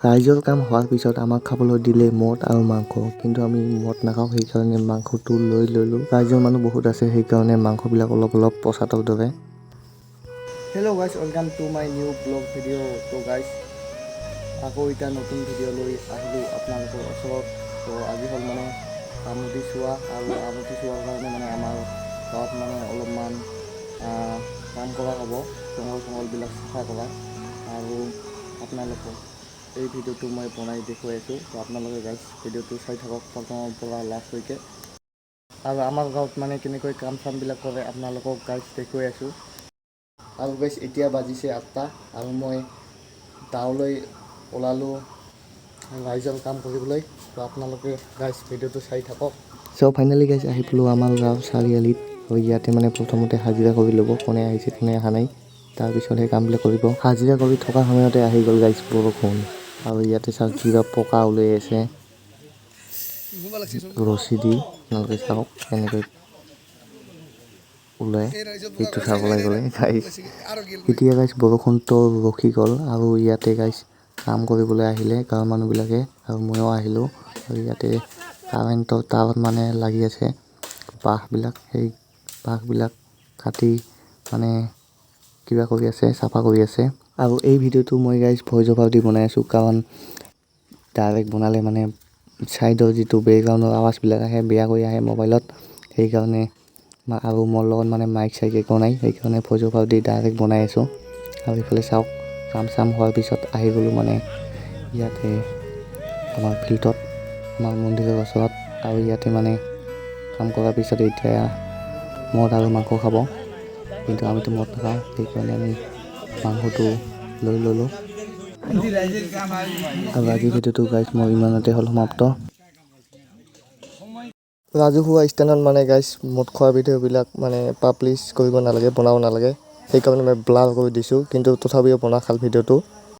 ৰাইজৰ কাম হোৱাৰ পিছত আমাক খাবলৈ দিলে মদ আৰু মাংস। কিন্তু আমি মদ নাখাওঁ, সেইকাৰণে মাংসটো লৈ ল'লোঁ। ৰাইজৰ মানুহ বহুত আছে, সেইকাৰণে মাংসবিলাক অলপ অলপ প্ৰসাদৰ দৰে। Hello guys, welcome to my new vlog video. তো গাইজ, আকৌ এতিয়া নতুন ভিডিঅ' লৈ আহিলোঁ আপোনালোকৰ ওচৰত। তো আজি হ'ল মানে আমতি চোৱা আৰু আমতি চোৱাৰ কাৰণে মানে আমাৰ গাঁৱত মানে অলপমান কাম কৰা হ'ব, জংঘল চংঘলবিলাক চাফা কৰা। আৰু আপোনালোকক এই ভিডিঅ'টো মই বনাই দেখুৱাই আছোঁ। তো আপোনালোকে গাইজ, ভিডিঅ'টো চাই থাকক প্ৰথমৰ পৰা লাষ্টলৈকে। আৰু আমাৰ গাঁৱত মানে কেনেকৈ কাম চামবিলাক কৰে, আপোনালোকক গাইজ দেখুৱাই আছোঁ। আৰু গাইজ, এতিয়া বাজিছে 8টা আৰু মই গাঁৱলৈ ওলালোঁ ৰাইজৰ কাম কৰিবলৈ। তো আপোনালোকে গাইজ, ভিডিঅ'টো চাই থাকক। চ' ফাইনেলি গাইজ, আহি পালোঁ আমাৰ গাঁও চাৰিআলিত। আৰু ইয়াতে মানে প্ৰথমতে হাজিৰা কৰি ল'ব, কোনে আহিছে, কোনে অহা নাই। তাৰপিছতহে কামবিলাক কৰিব। হাজিৰা কৰি থকা সময়তে আহি গ'ল গাইজ বৰষুণ। আৰু ইয়াতে চাওক, কিবা পকা ওলাই আছে ৰছী দি। আপোনালোকে চাওক কেনেকৈ ওলাই সেইটো চাবলৈ গ'লে গাইজ। এতিয়া গাইজ, বৰষুণটো ৰখি গ'ল আৰু ইয়াতে গাইজ, কাম কৰিবলৈ আহিলে গাঁৱৰ মানুহবিলাকে আৰু ময়ো আহিলোঁ। আৰু ইয়াতে কাৰেণ্টৰ তাৰত মানে লাগি আছে বাঁহবিলাক, সেই বাঁহবিলাক কাটি মানে কিবা কৰি আছে, চাফা কৰি আছে। আৰু এই ভিডিঅ'টো মই গাইজ, ভইচ অভাৰ দি বনাই আছোঁ, কাৰণ ডাইৰেক্ট বনালে মানে ছাইডৰ যিটো বেকগ্ৰাউণ্ডৰ আৱাজবিলাক আহে, বেয়াকৈ আহে মোবাইলত। সেইকাৰণে আৰু মোৰ লগত মানে মাইক চাইক একো নাই, সেইকাৰণে ভইচ অভাৰ দি ডাইৰেক্ট বনাই আছোঁ। আৰু ইফালে চাওক, কাম চাম হোৱাৰ পিছত আহি গ'লোঁ মানে ইয়াতে আমাৰ ফিল্ডত, আমাৰ মন্দিৰৰ ওচৰত। আৰু ইয়াতে মানে কাম কৰাৰ পিছত এতিয়া মদ আৰু মাংস খাব। কিন্তু আমিতো মদ নাখাওঁ, সেইকাৰণে আমি মাংসটো লৈ ল'লোঁ। আৰু আজিৰ ভিডিঅ'টো গাইজ, মোৰ ইমানতে হ'ল সমাপ্ত। ৰাজহুৱা স্থানত মানে গাইজ, মদ খোৱা ভিডিঅ'বিলাক মানে পাব্লিছ কৰিব নালাগে, বনাব নালাগে। সেইকাৰণে মই ব্লাৰ কৰি দিছোঁ, কিন্তু তথাপিও বনা খাল ভিডিঅ'টো।